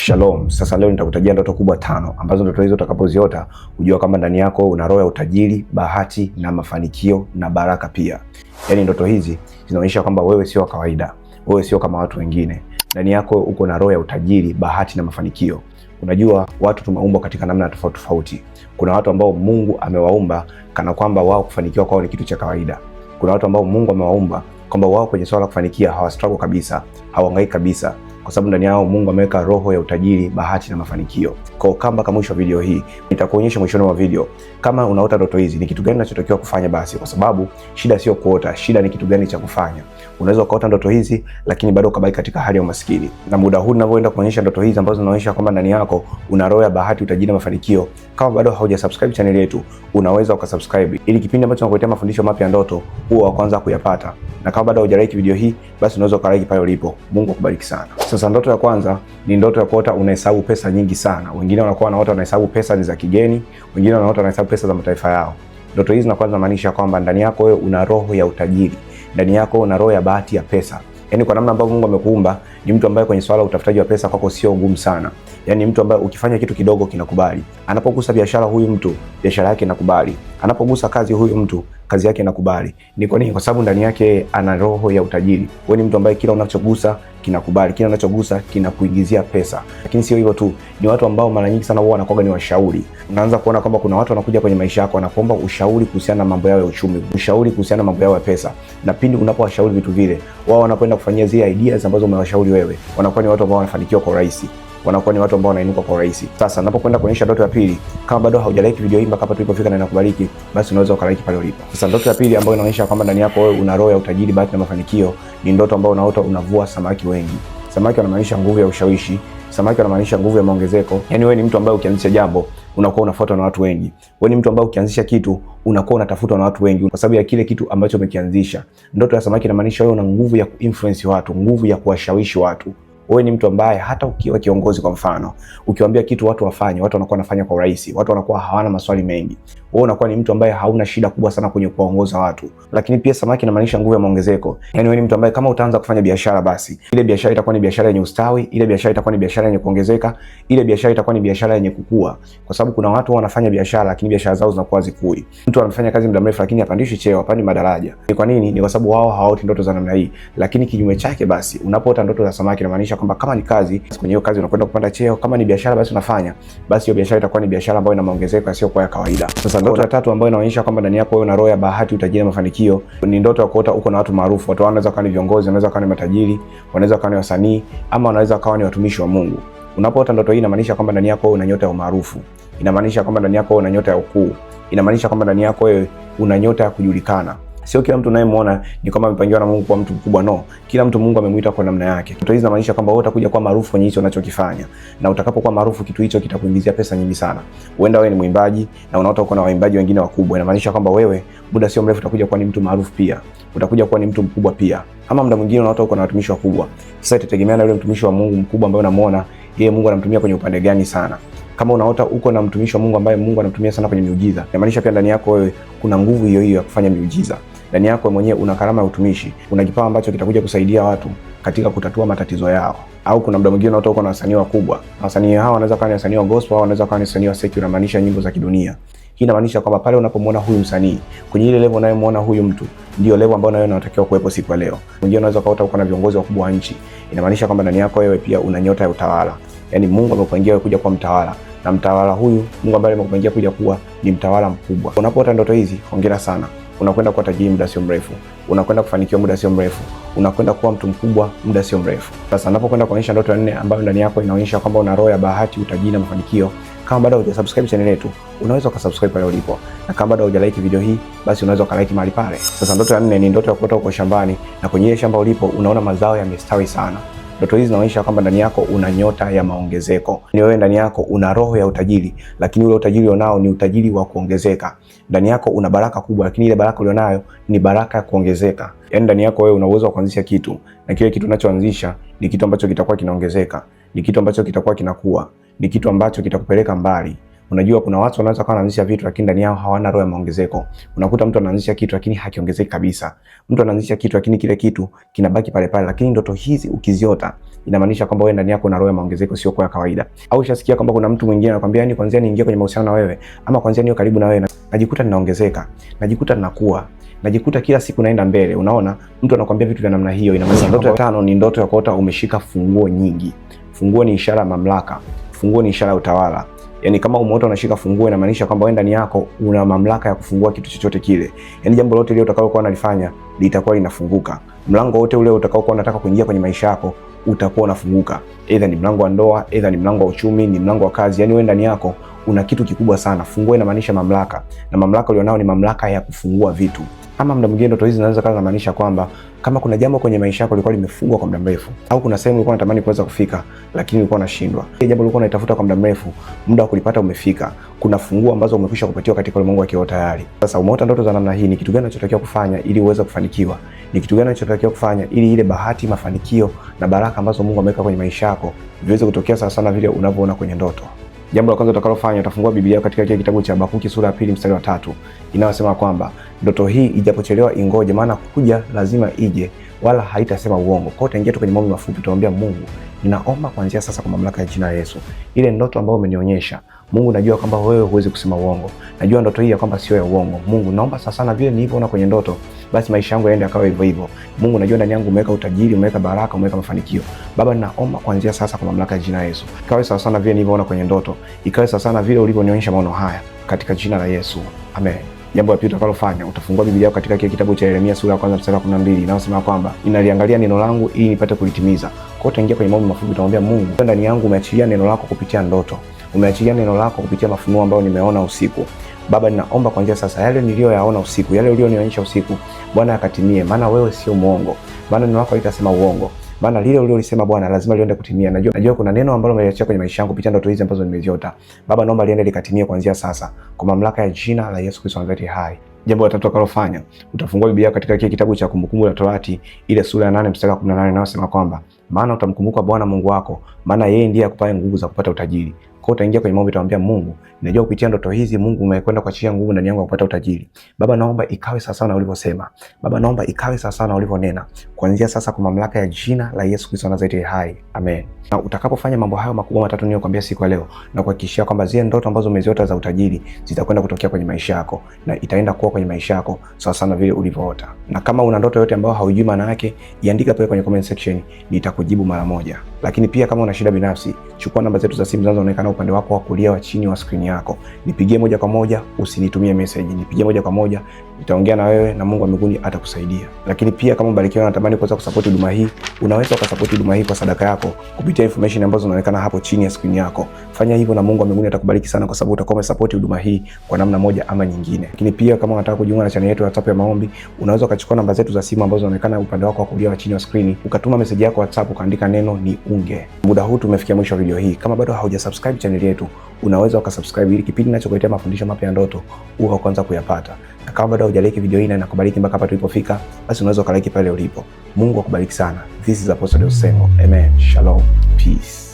Shalom. Sasa leo nitakutajia ndoto kubwa tano ambazo ndoto hizo utakapoziota hujua kama ndani yako una roho ya utajiri, bahati na mafanikio na baraka pia. Yaani ndoto hizi zinaonyesha kwamba wewe sio wa kawaida, wewe sio kama watu wengine. Ndani yako uko na roho ya utajiri, bahati na mafanikio. Unajua watu tumeumbwa katika namna tofauti tofauti. Kuna watu ambao Mungu amewaumba kana kwamba wao kufanikiwa kwao ni kitu cha kawaida. Kuna watu ambao Mungu amewaumba kwamba wao kwenye swala la kufanikia hawastruggle kabisa, hawahangaiki kabisa, kwa sababu ndani yao Mungu ameweka roho ya utajiri, bahati na mafanikio. Kwa kamba kama mwisho wa video hii, nitakuonyesha mwishoni mwa video kama unaota ndoto hizi ni kitu gani unachotakiwa kufanya basi, kwa sababu shida sio kuota, shida ni kitu gani cha kufanya. Unaweza ukaota ndoto hizi lakini bado ukabaki katika hali ya umaskini. Na muda huu ninavyoenda kuonyesha ndoto hizi ambazo zinaonyesha kwamba ndani yako una roho ya bahati, utajiri na mafanikio, kama bado haujasubscribe channel yetu, unaweza ukasubscribe ili kipindi ambacho nakuletea mafundisho mapya ya ndoto huo wa kwanza kuyapata. Na kama bado hujalike video hii, basi unaweza ukalike pale ulipo. Mungu akubariki sana. Sasa ndoto ya kwanza ni ndoto ya kuota unahesabu pesa nyingi sana. Wengine wanakuwa wanaota wanahesabu pesa ni za kigeni, wengine wanaota wanahesabu pesa za mataifa yao. Ndoto hizi zinakuwa zinamaanisha kwamba ndani yako wewe una roho ya utajiri, ndani yako una roho ya bahati ya pesa. Yaani kwa namna ambavyo Mungu amekuumba ni mtu ambaye kwenye swala la utafutaji wa pesa kwako sio ngumu sana. Yaani mtu ambaye ukifanya kitu kidogo kinakubali. Anapogusa biashara huyu mtu, biashara yake inakubali. Anapogusa kazi huyu mtu, kazi yake inakubali. Ni kwa nini? Kwa sababu ndani yake ana roho ya utajiri. Wewe ni mtu ambaye kila unachogusa kinakubali, kila unachogusa kinakuingizia pesa. Lakini sio hivyo tu, ni watu ambao mara nyingi sana huwa wanakuwa ni washauri. Unaanza kuona kwamba kuna watu wanakuja kwenye maisha yako wanakuomba ushauri kuhusiana na mambo yao ya uchumi, ushauri kuhusiana na mambo yao ya pesa, na pindi unapowashauri vitu vile, wao wanakwenda kufanyia zile ideas ambazo umewashauri wewe, wanakuwa ni watu ambao wanafanikiwa kwa urahisi, wanakuwa ni watu ambao wanainuka kwa urahisi. Sasa napokwenda kuonyesha ndoto ya pili, kama bado haujalike video hii mpaka hapa tulipofika na inakubariki, basi unaweza ukalike pale ulipo. Sasa ndoto ya pili ambayo inaonyesha kwamba ndani yako wewe una roho ya utajiri, bahati na mafanikio ni ndoto ambayo unaota unavua samaki wengi. Samaki wanamaanisha nguvu ya ushawishi, samaki wanamaanisha nguvu ya maongezeko. Yaani wewe ni mtu ambaye ukianzisha jambo unakuwa unafuatwa na watu wengi. Wewe ni mtu ambaye ukianzisha kitu unakuwa unatafutwa na watu wengi kwa sababu ya kile kitu ambacho umekianzisha. Ndoto ya samaki inamaanisha wewe una nguvu ya kuinfluence watu, nguvu ya kuwashawishi watu. Wewe ni mtu ambaye hata ukiwa kiongozi kwa mfano, ukiwaambia kitu watu wafanye, watu wanakuwa wanafanya kwa urahisi, watu wanakuwa hawana maswali mengi. Wewe unakuwa ni mtu ambaye hauna shida kubwa sana kwenye kuwaongoza watu. Lakini pia samaki inamaanisha nguvu ya maongezeko. Yaani wewe ni mtu ambaye kama utaanza kufanya biashara, basi ile biashara itakuwa ni biashara yenye ustawi, ile biashara itakuwa ni biashara yenye kuongezeka, ile biashara itakuwa ni biashara yenye kukua. Kwa sababu kuna watu wanafanya biashara lakini biashara zao zinakuwa zikui. Mtu anafanya kazi muda mrefu lakini hapandishwi cheo, hapandi madaraja. Ni kwa nini? Ni kwa sababu wao hawaoti ndoto za namna hii. Lakini kinyume chake basi, unapoota ndoto za samaki inamaanisha kwamba kama ni kazi, kwenye hiyo kazi unakwenda kupanda cheo, kama ni biashara basi unafanya, basi hiyo biashara itakuwa ni biashara ambayo ina maongezeko yasiyokuwa ya kawaida. Sasa ndoto ya tatu ambayo inaonyesha kwamba ndani yako wewe una roho ya bahati, utajiri na mafanikio ni ndoto ya kuota uko na watu maarufu. Watu wanaweza kuwa ni viongozi, wanaweza kuwa ni matajiri, wanaweza kuwa ni wasanii, ama wanaweza kuwa ni watumishi wa Mungu. Unapoota ndoto hii inamaanisha kwamba ndani yako wewe una nyota ya umaarufu, inamaanisha kwamba ndani yako wewe una nyota ya ukuu, inamaanisha kwamba ndani yako wewe una nyota ya kujulikana. Sio kila mtu unayemwona ni kwamba amepangiwa na Mungu kuwa mtu mkubwa, no. Kila mtu Mungu amemuita kwa namna yake. Ndoto hizi zinamaanisha kwamba wewe utakuja kuwa maarufu kwenye hicho unachokifanya, na utakapokuwa maarufu, kitu hicho kitakuingizia pesa nyingi sana. Huenda wewe ni mwimbaji na unaota uko na waimbaji wengine wakubwa, inamaanisha kwamba wewe muda sio mrefu utakuja kuwa ni mtu maarufu pia, utakuja kuwa ni mtu mkubwa pia. Ama muda mwingine unaota uko na watumishi wakubwa. Sasa itategemea na yule mtumishi wa Mungu mkubwa ambaye unamuona yeye Mungu anamtumia kwenye upande gani sana. Kama unaota uko na mtumishi wa Mungu ambaye Mungu anamtumia sana kwenye miujiza, inamaanisha pia ndani yako wewe kuna nguvu hiyo hiyo ya kufanya miujiza. Ndani yako mwenyewe una karama ya utumishi, una kipawa ambacho kitakuja kusaidia watu katika kutatua matatizo yao. Au kuna muda mwingine unaota uko na wasanii wakubwa. Wasanii hao wanaweza kuwa ni wasanii wa gospel au wanaweza kuwa ni wasanii wa secular, maanisha nyimbo za kidunia. Hii inamaanisha kwamba pale unapomwona huyu msanii kwenye ile level unayomwona huyu mtu, ndio level ambayo nawe unatakiwa kuwepo siku ya leo. Mwingine unaweza ukaota uko na viongozi wakubwa wa nchi, inamaanisha kwamba ndani yako wewe pia una nyota ya utawala. Yaani Mungu amekupangia wewe kuja kuwa mtawala, na mtawala huyu Mungu ambaye amekupangia kuja kuwa ni mtawala mkubwa. Unapoota ndoto hizi, hongera sana, unakwenda kuwa tajiri muda sio mrefu, unakwenda kufanikiwa muda sio mrefu, unakwenda kuwa mtu mkubwa muda sio mrefu. Sasa napokwenda kuonyesha ndoto ya nne ambayo ndani yako inaonyesha kwamba una roho ya bahati, utajiri na mafanikio, kama bado hujasubscribe channel yetu, unaweza ukasubscribe pale ulipo, na kama bado hujalike video hii, basi unaweza ukalike mahali pale. Sasa ndoto ya nne ni ndoto ya kuota uko shambani, na kwenye ile shamba ulipo unaona mazao yamestawi sana. Ndoto hizi zinaonyesha kwamba ndani yako una nyota ya maongezeko. Ni wewe ndani yako una roho ya utajiri, lakini ule utajiri ulionao ni utajiri wa kuongezeka. Ndani yako una baraka kubwa, lakini ile baraka ulionayo ni baraka ya kuongezeka. Yaani ndani yako wewe una uwezo wa kuanzisha kitu, na kile kitu unachoanzisha ni kitu ambacho kitakuwa kinaongezeka, ni kitu ambacho kitakuwa kinakuwa, ni kitu ambacho kitakupeleka mbali. Unajua kuna watu wanaweza kuwa wanaanzisha vitu lakini ndani yao hawana roho ya maongezeko. Unakuta mtu anaanzisha kitu lakini hakiongezeki kabisa. Mtu anaanzisha kitu lakini kile kitu kinabaki pale pale. Lakini ndoto hizi ukiziota, Inamaanisha kwamba wewe ndani yako una roho ya maongezeko sio kwa kawaida. Au ushasikia kwamba kuna mtu mwingine anakuambia, yani kwanza niingie kwenye mahusiano na wewe ama kwanza niwe karibu na wewe, najikuta ninaongezeka, najikuta ninakuwa, najikuta kila siku naenda mbele. Unaona, mtu anakuambia vitu vya namna hiyo, inamaanisha. Ndoto ya tano ni ndoto ya kuota umeshika funguo nyingi. Funguo ni ishara ya mamlaka, funguo ni ishara ya utawala. Yaani kama umeota unashika funguo, inamaanisha kwamba wewe ndani yako una mamlaka ya kufungua kitu chochote kile. Yaani jambo lolote lile utakalokuwa unalifanya litakuwa linafunguka. Mlango wote ule utakaokuwa unataka kuingia kwenye maisha yako utakuwa unafunguka. Aidha ni mlango wa ndoa, aidha ni mlango wa uchumi, ni mlango wa kazi. Yaani wewe ndani yako una kitu kikubwa sana. Funguo inamaanisha mamlaka, na mamlaka ulionao ni mamlaka ya kufungua vitu. Ama muda mwingine ndoto hizi zinaweza kuwa zinamaanisha kwamba kama kuna jambo kwenye maisha yako lilikuwa limefungwa kwa muda mrefu, au kuna sehemu ulikuwa unatamani kuweza kufika lakini ulikuwa unashindwa. Ile jambo ulikuwa unalitafuta kwa muda mrefu, muda wa kulipata umefika. Kuna funguo ambazo umekwisha kupatiwa katika ulimwengu wa kiroho tayari. Sasa umeota ndoto za namna hii, ni kitu gani unachotakiwa kufanya ili uweze kufanikiwa? Ni kitu gani unachotakiwa kufanya ili ile bahati, mafanikio na baraka ambazo Mungu ameweka kwenye maisha yako viweze kutokea sawa sana vile unavyoona kwenye ndoto? Jambo la kwanza utakalofanya, utafungua Biblia katika kile kitabu cha Habakuki sura ya 2 mstari wa 3 inayosema kwamba ndoto hii ijapochelewa ingoje, maana kuja lazima ije, wala haitasema uongo. Kwa hiyo utaingia tu kwenye maombi mafupi, utaomba Mungu, ninaomba kuanzia sasa kwa mamlaka ya jina la Yesu, ile ndoto ambayo umenionyesha Mungu, najua kwamba wewe huwezi kusema uongo, najua ndoto hii ya kwamba sio ya uongo. Mungu, naomba sasa na vile nilivyoona kwenye ndoto, basi maisha yangu yaende akawa hivyo hivyo. Mungu, najua ndani yangu umeweka utajiri, umeweka baraka, umeweka mafanikio. Baba, ninaomba kuanzia sasa kwa mamlaka ya jina la Yesu, ikawe sawa sana vile nilivyoona kwenye ndoto, ikawe sawa sana vile ulivyonionyesha maono haya, katika jina la Yesu, amen. Jambo la pili utakalofanya, utafungua Biblia yako katika kile kitabu cha Yeremia sura ya 1 mstari wa 12 inayosema kwamba ninaliangalia neno langu ili nipate kulitimiza. Kwa hiyo utaingia kwenye maombi mafupi, utamwambia Mungu, ndani yangu umeachilia neno lako kupitia ndoto, umeachilia neno lako kupitia mafunuo ambayo nimeona usiku. Baba, ninaomba kuanzia sasa yale niliyoyaona usiku, yale ulionionyesha usiku, Bwana akatimie, maana wewe sio muongo, maana neno lako halitasema uongo, maana lile ulilolisema Bwana lazima liende kutimia. Najua kuna neno ambalo umeliachia kwenye maisha yangu kupitia ndoto hizi ambazo nimeziota. Baba, naomba liende likatimie kuanzia sasa kwa mamlaka ya jina la Yesu Kristo wa hai. Jambo la tatu utakalofanya, utafungua Biblia katika kile kitabu cha Kumbukumbu la Torati ile sura ya 8 mstari wa 18 inayosema kwamba maana utamkumbuka Bwana Mungu wako, maana yeye ndiye akupaye nguvu za kupata utajiri. Kwa hiyo utaingia kwenye maombi, utamwambia Mungu, ninajua kupitia ndoto hizi Mungu umekwenda kuachia nguvu ndani yangu ya kupata utajiri. Baba, naomba ikawe sawa na ulivyosema. Baba, naomba ikawe sawa na ulivyonena. Kuanzia sasa kwa mamlaka ya jina la Yesu Kristo wa Nazareti hai. Amen. Na utakapofanya mambo hayo makubwa matatu niliyokuambia siku ya leo, na kuhakikishia kwamba zile ndoto ambazo umeziota za utajiri zitakwenda kutokea kwenye maisha yako na itaenda kuwa kwenye maisha yako sawa sana vile ulivyoota. Na kama una ndoto yote ambayo haujui maana yake, iandika pale kwenye comment section, nitakujibu mara moja. Lakini pia kama una shida binafsi, chukua namba zetu za simu zinazoonekana upande wako wa kulia wa chini wa skrini yako, nipigie moja kwa moja, usinitumie message, nipigie moja kwa moja, nitaongea na wewe na Mungu wa mbinguni atakusaidia. Lakini pia kama ubarikiwa na natamani kuweza kusupport huduma hii, unaweza ukasupport huduma hii kwa sadaka yako kupitia information ambazo zinaonekana hapo chini ya skrini yako. Fanya hivyo na Mungu wa mbinguni atakubariki sana, kwa sababu utakuwa umesupport huduma hii kwa namna moja ama nyingine. Lakini pia kama unataka kujiunga na channel yetu ya WhatsApp ya maombi, unaweza ukachukua namba zetu za simu ambazo zinaonekana upande wako wa kulia wa chini wa skrini, ukatuma message yako WhatsApp ukaandika neno ni unge. Muda huu tumefikia mwisho wa video hii. Kama bado haujasubscribe channel yetu, unaweza ukasubscribe ili kipindi ninachokuletea mafundisho mapya ya ndoto uwe wa kwanza kuyapata. Na kama bado hujalike video hii na inakubariki mpaka hapa tulipofika, basi unaweza ukalike pale ulipo. Mungu akubariki sana. This is Apostle Deusi Sengo. Amen. Shalom. Peace.